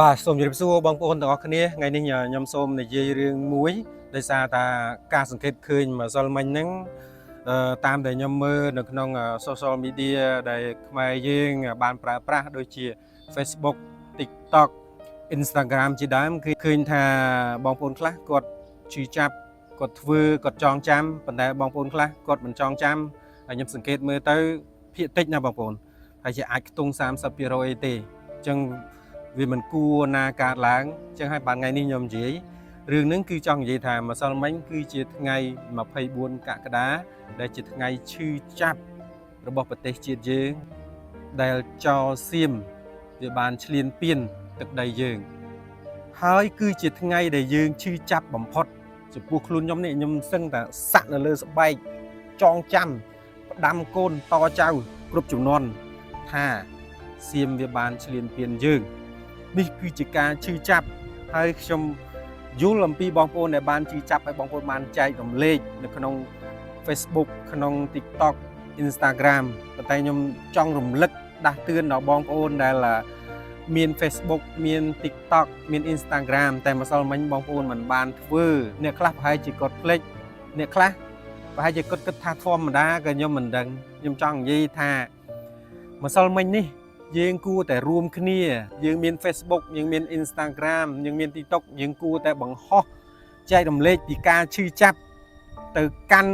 បាទសូមជម្រាបសួរបងប្អូនទាំងអស់គ្នាថ្ងៃនេះខ្ញុំសូមនិយាយរឿងមួយដោយសារតាការសង្កេតឃើញម្សិលមិញហ្នឹងអឺតាមដែលខ្ញុំមើលនៅក្នុង social media ដែលខ្មែរយើងបានប្រើប្រាស់ដូចជា Facebook TikTok Instagram ជាដើមគឺឃើញថាបងប្អូនខ្លះគាត់ឈឺចាប់គាត់ធ្វើគាត់ចងចាំប៉ុន្តែបងប្អូនខ្លះគាត់មិនចងចាំហើយខ្ញុំសង្កេតមើលទៅភាគតិចណាបងប្អូនហើយជាអាចខ្ទង់30%អីទេអញ្ចឹងវាមិនគួរណាកើតឡើងអញ្ចឹងហើយបានថ្ងៃនេះខ្ញុំនិយាយរឿងហ្នឹងគឺចង់និយាយថាម្សិលមិញគឺជាថ្ងៃ24កក្កដាដែលជាថ្ងៃឈឺចាប់របស់ប្រទេសជាតិយើងដែលចោលសៀមវាបានឈ្លានពានទឹកដីយើង ហើយគឺជាថ្ងៃដែលយើងឈឺចាប់បំផុតចំពោះខ្លួនខ្ញុំនេះខ្ញុំសឹងតែសាក់នៅលើស្បែកចងចាំផ្ដាំកូនតចៅគ្រប់ចំនួនថាសៀមវាបានឈ្លានពានយើងនេះគឺជាការឈឺចាប់ហើយខ្ញុំយល់អំពីបងប្អូនដែលបានឈឺចាប់ហើយបងប្អូនបានចែករំលែកនៅក្នុង Facebook ក្នុង TikTok Instagram ប៉ុន្តែខ្ញុំចង់រំលឹកដាស់តឿនដល់បងប្អូនដែលមាន Facebook មាន TikTok មាន Instagram តែម្សិលមិញបងប្អូនមិនបានធ្វើអ្នកខ្លះប្រហែលជាគាត់ភ្លេចអ្នកខ្លះប្រហែលជាគាត់គិតថាធម្មតាក៏ខ្ញុំមិនដឹងខ្ញុំចង់និយាយថាម្សិលមិញនេះយើងគួរតែរួមគ្នាយើងមាន Facebook យើងមាន Instagram យើងមាន TikTok យើងគួរតែបង្ហោះចែករំលែកពីការឈឺចាប់ទៅកាន់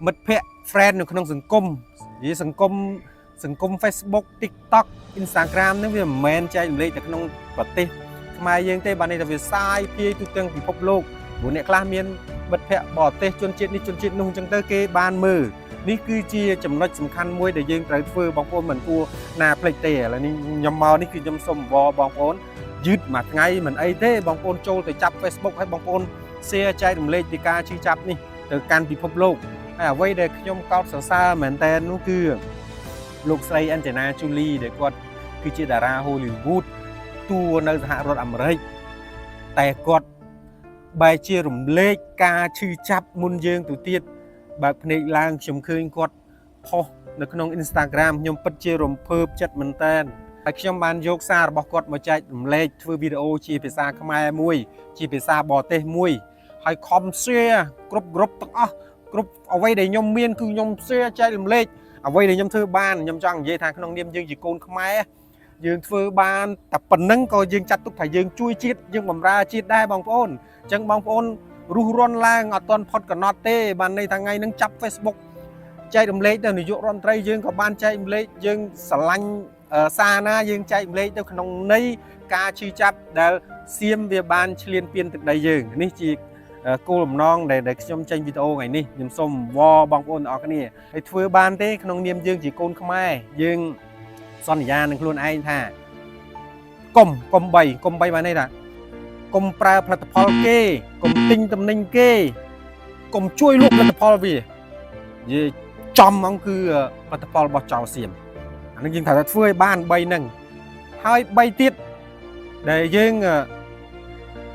មិត្តភ័ក្តិ friend នៅក្នុងសង្គមនិយាយសង្គមសង្គម Facebook TikTok Instagram ហ្នឹងវាមិនមែនចែករំលែកតែក្នុងប្រទេសខ្មែរយើងទេបានន័យថាវាសាយភាយទូទាំងពិភពលោកព្រោះអ្នកខ្លះមានមិត្តភ័ក្តិបរទេសជនជាតិនេះជនជាតិនោះអញ្ចឹងទៅគេបានមើលនេះគឺជាចំណុចសំខាន់មួយដែលយើងត្រូវធ្វើបងប្អូនមិនគួរណាភ្លេចទេឥឡូវនេះខ្ញុំមកនេះគឺខ្ញុំសូមវបងប្អូនយឺតមួយថ្ងៃមិនអីទេបងប្អូនចូលទៅចាប់ Facebook ហើយបងប្អូន share ចែករំលែកពីការឈឺចាប់នេះទៅកាន់ពិភពលោកហើយអ្វីដែលខ្ញុំកោតសរសើរមែនតើនោះគឺលោកស្រី Angelina Jolie ដែលគាត់គឺជាតារា Hollywood តួនៅសហរដ្ឋអាមេរិកតែគាត់បែរជារំលែកការឈឺចាប់មុនយើងទៅទៀតបើកភ្នែកឡើងខ្ញុំឃើញគាត់ផុសនៅក្នុង Instagram ខ្ញុំពិតជារំភើបចិត្តមែនតើហើយខ្ញុំបានយកសាររបស់គាត់មកចែករំលែកធ្វើវីដេអូជាភាសាខ្មែរមួយ ជាភាសាបរទេសមួយហើយខំ share គ្រប់គ្រប់ទាំងអស់គ្រប់អ្វីដែលខ្ញុំមានគឺខ្ញុំ share ចែករំលែកអ្វីដែលខ្ញុំធ្វើបានខ្ញុំចង់និយាយថាក្នុងនាមយើងជាកូនខ្មែរយើងធ្វើបានតែប៉ុណ្ណឹងក៏យើងចាត់ទុកថាយើងជួយជាតិយើងបម្រើជាតិដែរបងប្អូនអញ្ចឹងបងប្អូនរុះរាន់ឡើងអត់ទាន់ផុតកំណត់ទេបានន័យថាថ្ងៃហ្នឹងចាប់ Facebook ចែករំលែកទៅនាយករដ្ឋមន្ត្រីយើងក៏បានចែករំលែកយើងស្រឡាញ់សារណាយើងចែករំលែកទៅក្នុងន័យការឈឺចាប់ដែលសៀមវាបានឈ្លានពានទឹកដីយើងនេះជាគោលបំណងដែលខ្ញុំចេញវីដេអូថ្ងៃនេះខ្ញុំសូមវបងប្អូនទាំងអស់គ្នាហើយធ្វើបានទេក្នុងនាមយើងជាកូនខ្មែរយើងសន្យានឹងខ្លួនឯងថាកុំកុំបីកុំបីបានន័យថាកុំប្រើផលិតផលគេកុំទិញទំនិញគេកុំជួយលក់ផលិតផលវានិយាយចំហ្មងគឺផលិតផលរបស់ចៅសៀមអានេះយើងត្រូវតែធ្វើឲ្យបាន3ហ្នឹងហើយ3ទៀតដែលយើង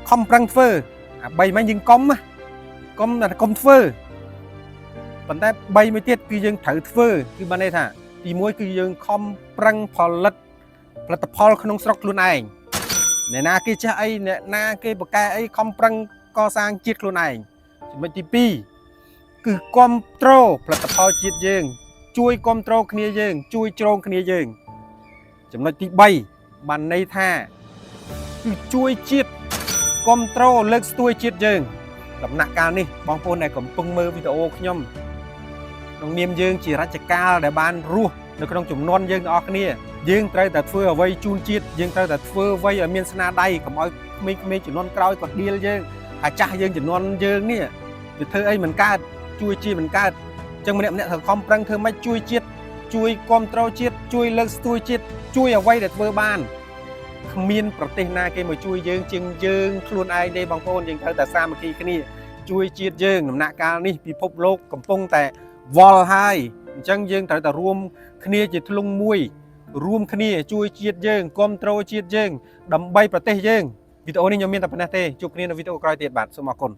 ខំប្រឹងធ្វើអា3មិញយើងកុំណាកុំតែកុំធ្វើប៉ុន្តែ3មួយទៀតគឺយើងត្រូវធ្វើគឺបានន័យថាទី1គឺយើងខំប្រឹងផលិតផលិតផលក្នុងស្រុកខ្លួនឯងអ្នកណាគេចេះអីអ្នកណាគេបកកែអីខំប្រឹងកសាងជាតិខ្លួនឯងចំណុចទី2គឺគ្រប់គ្រងផលិតផលជាតិយើង ជួយគ្រប់គ្រងគ្នាយើង ជួយជ្រងគ្នាយើង ចំណុចទី3បានន័យថាគឺជួយជាតិគ្រប់គ្រងលើកស្ទួយជាតិយើង ដំណាក់កាលនេះបងប្អូនដែលកំពុងមើលវីដេអូខ្ញុំក្នុងនាមយើងជារជ្ជកាលដែលបានរស់នៅក្នុងចំនួនយើងទាំងអស់គ្នាយើងត្រូវតែធ្វើអ្វីជូនជាតិយើងត្រូវតែធ្វើអ្វីឲ្យមានស្នាដៃកុំឲ្យក្មេងៗជំនាន់ក្រោយគាត់ដៀលយើងអាចាស់យើងជំនាន់យើងនេះវាធ្វើអីមិនកើតជួយជាមិនកើតអញ្ចឹងម្នាក់ម្នាក់ត្រូវខំប្រឹងធ្វើម៉េចជួយជាតិជួយគ្រប់គ្រងជាតិជួយលើកស្ទួយជាតិជួយអ្វីដែលធ្វើបានគ្មានប្រទេសណាគេមកជួយយើងជាងយើងខ្លួនឯងទេបងប្អូនយើងត្រូវតែសាមគ្គីគ្នាជួយជាតិយើងដំណាក់កាលនេះពិភពលោកកំពុងតែវល់ហើយអញ្ចឹងយើងត្រូវតែរួមគ្នាជាធ្លុងមួយរួមគ្នាជួយជាតិយើងគ្រប់គ្រងជាតិយើងដើម្បីប្រទេសយើងវីដេអូនេះខ្ញុំមានតែប៉ុណ្ណេះទេជួបគ្នានៅវីដេអូក្រោយទៀតបាទសូមអរគុណ។